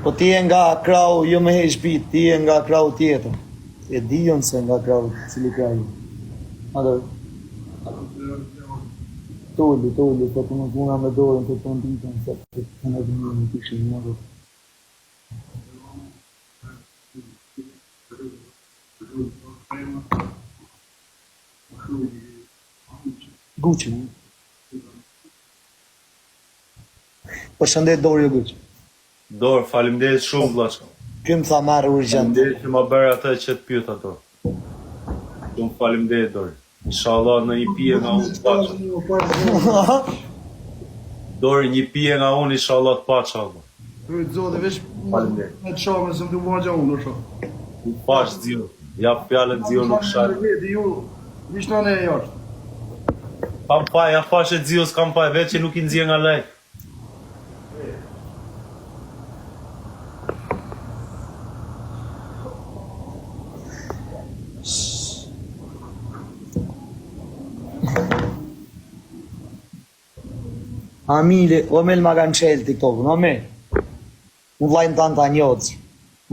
Po ti je nga krahu, jo me heq bit, ti je nga krahu tjetër. E di unë se nga krahu, cili krah je. Atë. Toli, toli, po të më puna me dorën të të nditën, se të të në të një të ishin një Gucci. Përshëndet Dori o Gucci. Dor, faleminderit shumë vllaçko. Ky më tha marr urgjent. Faleminderit që ma bëre atë që të pyeta Dor. Shumë faleminderit Dor. Inshallah në një pije nga unë të paça. Dor, një pije nga unë inshallah të paça. Rujt zoti, veç Faleminderit. me të shamë se më të vogja unë, është. U pash zio. Ja fjalën zio nuk shaj. Veti ju, vish në ne jashtë. Kam faj, ja fashe zio s'kam faj, veç që nuk i nxjerr nga live. Amili, o Mel ma kanë çelë TikTokun, o Mel. Unë vllajin tand ta njoh,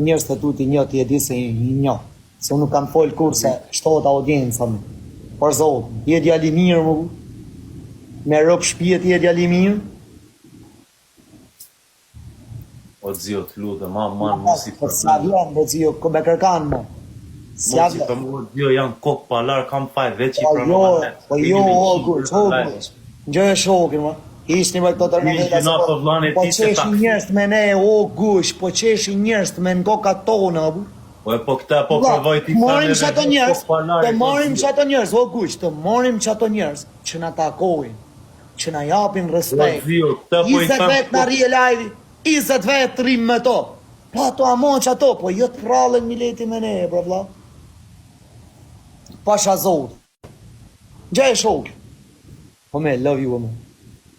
njerëz të tu ti njoh, ti e di se i njoh. Se unë nuk kam fol kurrë se shtohet audienca më. Për zot, ti je djalë i mirë më. Me rob shtëpie ti je djalë i mirë. O zio, të lutem, aman, mos i Po sa vjen, po zio, ko me kërkan më. S'ja Mos i për mua, zio, janë kokë pa larë, kam faj, veç i Po jo, pranova net. po jo, o guç, o guç. Ngjë e shokin, më. Hiqni më këto telenovela. Hyj gjynah për vllanë e Po tij se ta qeshin njerëz me ne, o guç, po qeshin njerëz me në kokat tona, bu. Po e po këta po Vlla, provoj ti Marrim neve që ato vetë njerëz, kokë pa larë, të o marrim zio. që ato njerëz, o guç, të marrim që ato njerëz që na takojnë, që na japin O respekt. zio, këta po i 20 tham vet na rri e live, 20 vet rrim me to. Po ato amo që ato, po jo të prallen mileti me ne, bro vlla. Pasha zot. Gjë e shok. Po me, love you, me.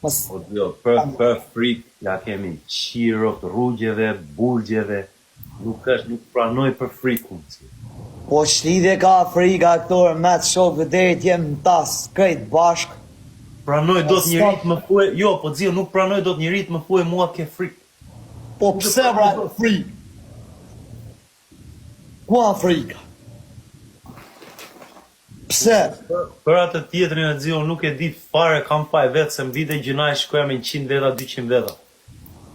Mos O zio, për për frikë ja kemi qirot rrugjeve, burgjeve, nuk është, nuk pranoj për frikë unë, zio. Po ç'lidhje ka frika këto me të shokë deri të jem në tas krejt bashk. Pranoj Po dot njeri stop. të më thuaj, jo, po zio, nuk pranoj dot njeri të më thuaj mua ke frikë. Po Nuk e pse pranoj vra dot. frikë? Ku a frika? Pse? Për atë tjetrin e zio nuk e di fare, kam faj vetë se më vite gjynah e shikoja me 100 veta, 200 veta.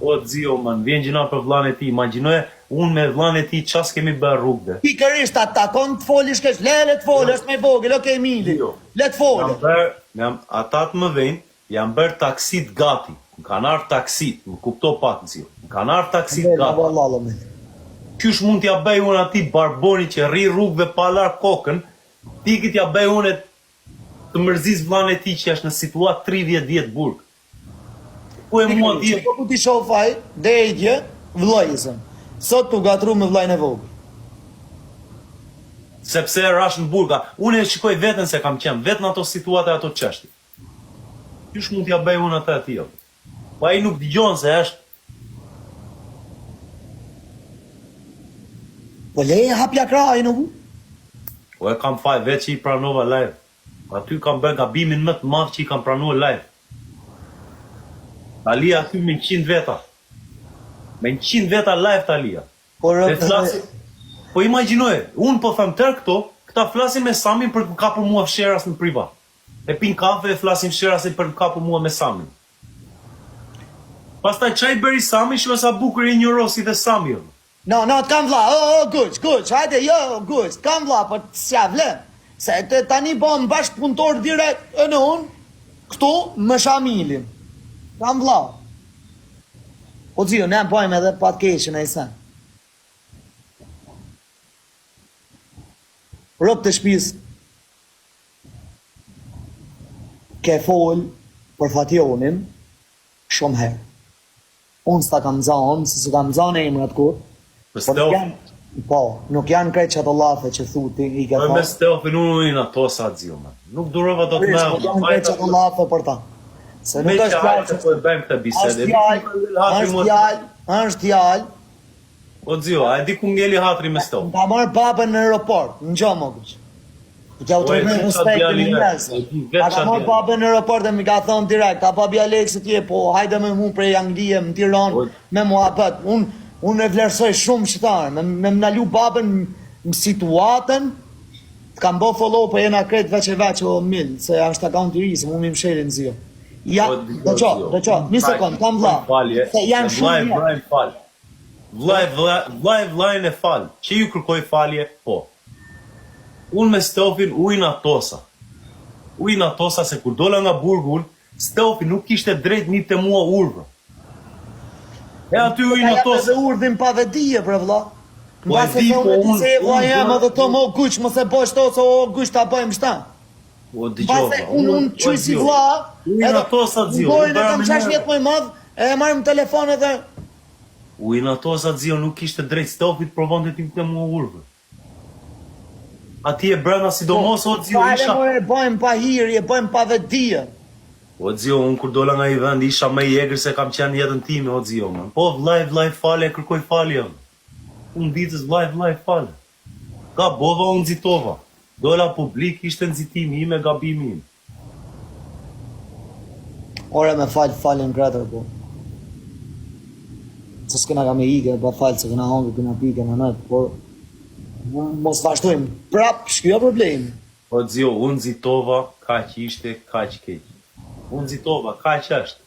O zio, man, vjen gjynah për vllanë e tij, imagjinoje unë me vllanë e tij ça s'kemi bërë rrugëve. Pikërisht a takon të folish keq, le le të folë, është më i vogël, okej Mili, Zio, le të folë. jam bërë, jam ata të mëdhenj, janë bërë taksit gati, më kanë ardhur taksit, më kupto pak zio, më kanë ardhur taksit Mel, gati. valla, Mel. Qysh mund t'ja bëj unë atij barboni që rri rrugëve pa lar kokën, tiki t'ja bëj unë të mërzis vllanë e tij që është në situatë 30 vjet burg. Ku e mua Pikërisht, di po ku ti shoh faj, deri dje, vëllazën. Sot tu gatru me vllajin e vogël. sepse rash në burga. Unë e shikoj veten se kam qenë vetë në ato situata e ato çështje. Qysh mund t'ja bëj unë atë atij? o? Po ai nuk dëgjon se është Po leje hapja krahin o bu. Po e kam faj vetë që i pranova live. Aty kam bërë gabimin më të madh që i kam pranuar live. Talia aty me 100 veta. Me 100 veta live Talia. Po E flasin. Po imagjinoje, unë po them tërë këto, këta flasin me Samin për të më kapur mua fsheras në privat. E pin kafe e flasin fsherasin për të më kapur mua me Samin. Pastaj ça i bëri Sami, shiko sa bukur e injorosi dhe Sami. o. No, no, të kam vlla, o, o, guç, guç, hajde, jo, guç, të kam vlla, po s'ja vlen. Se të tani bëm bashkëpunëtor direkt, e në unë, këtu, me Shamilin. Kam vlla. Po zio, ne bëjmë edhe pa të keqen e sen. Rob të shtëpisë ke fol për Fationin shumë herë. Unë s'ta kam zanë, se s'u kam zanë emrat kur. Për Po nuk Steofin. janë, po, nuk janë krejt që ato llafe që thu ti i ke Po me thonë. Steofin unë i ato sa zio man. Nuk durova dot Prish, më. nuk janë krejt që ato llafe për ta. Se Me nuk që është hajde fjalë, po e bëjmë këtë bisedë. është fjalë, është fjalë, është fjalë. O zio, a e di ku ngeli hatri me Steofin? Më ka marrë babën në aeroport, në gjo më kuq. Po t'ja u Po, e tregoj di qa respektin djali e është, njerëzve. e di vetë A qa ka marrë djali. babën në aeroport dhe më ka thonë direkt, a babi Aleksit je, po hajde me mu prej Anglie në Tiranë Po. me muhabet. Unë. Unë e vlerësoj shumë shqiptarën, me, me më ndalu babën në situatën, të kam bo follow, po jena krejt veç e veç o mil, se është account i ri, se mu mi mshelin zio. Ja, Po, do qo, do qo, një sekond, kam vlla. Falje, Se janë vllai shumë njerëz. vllai fal. Vllai vllai vllai vllajin e fal. Që ju kërkoj falje, po. Unë me Stofin u inatosa. U inatosa se kur dola nga burgu unë, Stofi nuk kishte drejt një të mua urdhër. E aty u Ka jap inatosa. edhe urdhin pa vetëdije, bre vlla. Po e Mbase di, se unë po e di unë- se e vlla unë jam do- edhe të mo guq, mos e bësh to se o guq ta bëjmë shta. Po dëgjova. Mbase unë unë quj si vlla, U inatosa zio. Gojën e unë bëra kam me 6 nerva. vjet më i madh, e marrim në telefon edhe U inatosa zio nuk kishte drejt Stofit provonte ti të mua urdhër. Ati e brenda sidomos o zio Fale isha. more e bëjmë pa hiri, e bëjmë pa vetëdije. O zio, unë kur dola nga i vend isha më i egër se kam qenë në jetën time, o zio, man. Po vllai, vllai falje, kërkoj falje. Unë ditës vllai, vllai falje. Gabova, unë nxitova. Dola publik, ishte nxitimi im e gabimi im. Ore me fal, falin kretër, po. Se s'kena ka me ike, pa fal, se kena hongër, kena pi, kena net, por mos vazhdojmë prap, shkjo problemi. O zio, unë nxitova, kaq ishte, kaq keq. Unë nxitova, kaq është.